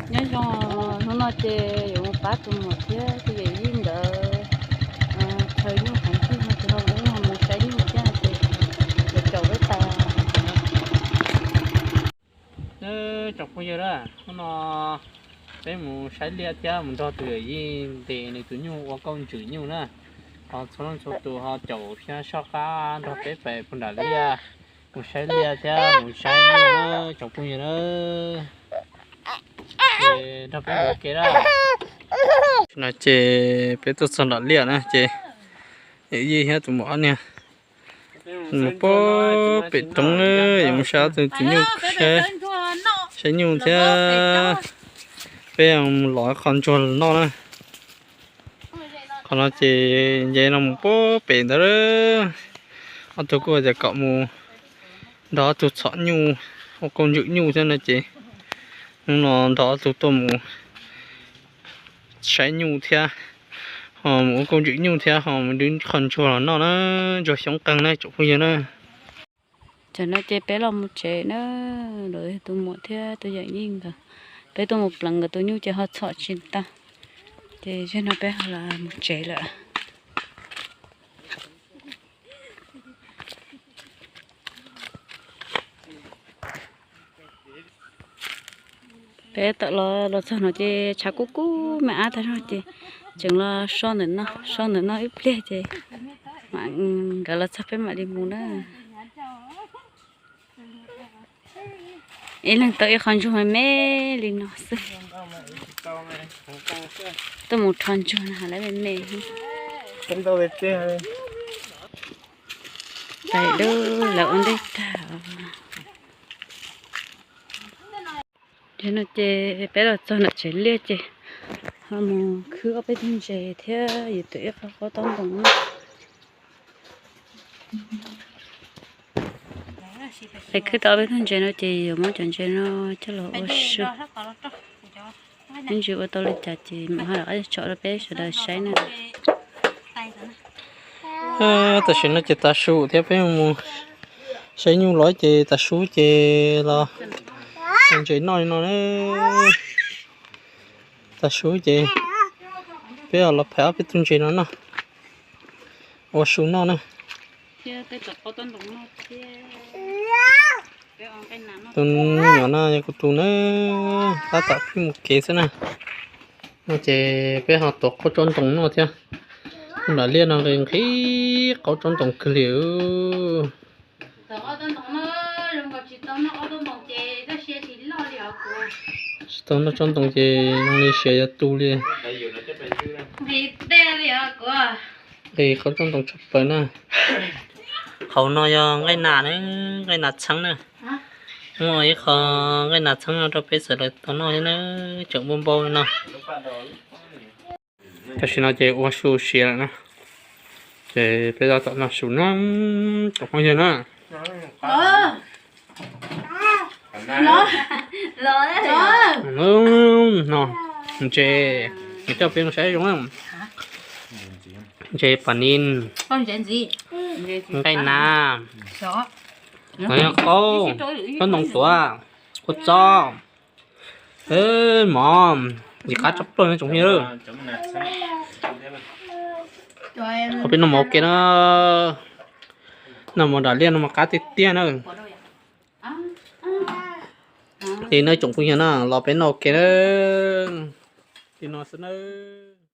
Nyob zoo, hnub no ces yuav mus pab tus muam thiab tus yawm yij nkawd chaw nyuj qhov ncig no ces ho mus saib nyuj thiab no ces yuav caum peb tas. Tsoom phooj ywg na, hnub no peb mus saib liaj thiab mus nrog tus yawm yij ntes nws tus nyuj ua kauj ntswm nyuj na. Ho txhua leej txhua tus ho caum thiab soj qab nrog peb pem puag nram liaj mus saib liaj thiab mus saib nyuj na tsoom phooj ywg na. Ces nrog peb mus ua ke na. No ces peb tuaj txog nram liaj na ces yawm yij thiab tus muam ob niag mus pem, pem roob na, yuav mus saib ob tug tus nyuj, saib nyuj thiab peb mus lov qhov ntsuag los noj na. Qhov no ces nce no mus pem ntawd. Ob tug kuj tias kom mus nrog ob tug txhom nyuj, ua kauj ntswm nyuj thiab no ces hnub no nrog ob tug tuaj mus saib nyuj thiab, ho mus ua kauj ntswm nyuj thiab ho mus dwb qhov ntsuag los noj na, ntsuag xyoob qeeg na tsoom phooj ywg na. Tam no ces peb los mus tsev na, los tus muam thiab tus yawm yij nkawd, peb tuaj mus pleev nkawd tus nyuj ces ho txhom tsis tau, ces zaum no peb ho los mus tsev lawm. Peb tawm los los txog no ces tshav kub kub me ab tag zog ces tseem los so ntawm no, so ntawm no ib pliag ces mam, nkawd los txog peb mam li mus na. Ib leeg tau ib qho ntsuag me me li no xwb. Tuaj mus rho ntsuag no lawv me me. Tais lub lawv ua ntej tag. Ces no ces peb los txog nram tsev liaj ces ho mus khwb ob peb tug ntses thiab yuav tuav ib qho qaub taub ntoos na. Es khwb tau ob peb tug ntses no ces yuav muab cov ntses no coj los ua su. Ib ntsis ua tau li cas ces mam ho rov qab tso rau peb sawv daws saib na. Tam sim no ces tav su thiab peb mus saib nyuj los ces tav su ces los ntses noj li no na. Tav su ces peb los phais ob peb tug ntses no noj, ua su noj na. Tus me nyuam no yog kuv tus na, tab tom pheej mus kev xwb na. No ces peb ho tuav qaub tsob ntoo noj thiab. Nram liaj no nqhis qaub tsob ntoo kawg li. Tsis tau noj tsob ntoo ces zoo li siav yuav tu li. Nqhis qaub tsob ntoo tshaj plaws na. Qhov no yog nqaij nas, nqaij nas txheeb na. Muaj ib qho nqaij nas txheeb no rau peb sawv daws tau noj thiab na, tseem npau npau li no. Tam sim no ces ua su siav lawm na, ces peb tab tom noj su na, tsoom phooj ywg na. No, ntses, nws coj peb mus saib zoo na. Ntses pas nis, nqaij nas, qaub, tsob ntoo tuav, kua txob, mov, ntxim qab tshaj plaws tsoom phooj ywg. Ho peb noj mov ua ke na, noj mov nram liaj no mas qab tiag tiag na. Li no tsoom phooj ywg na, los peb noj ua ke na. Li no xwb na.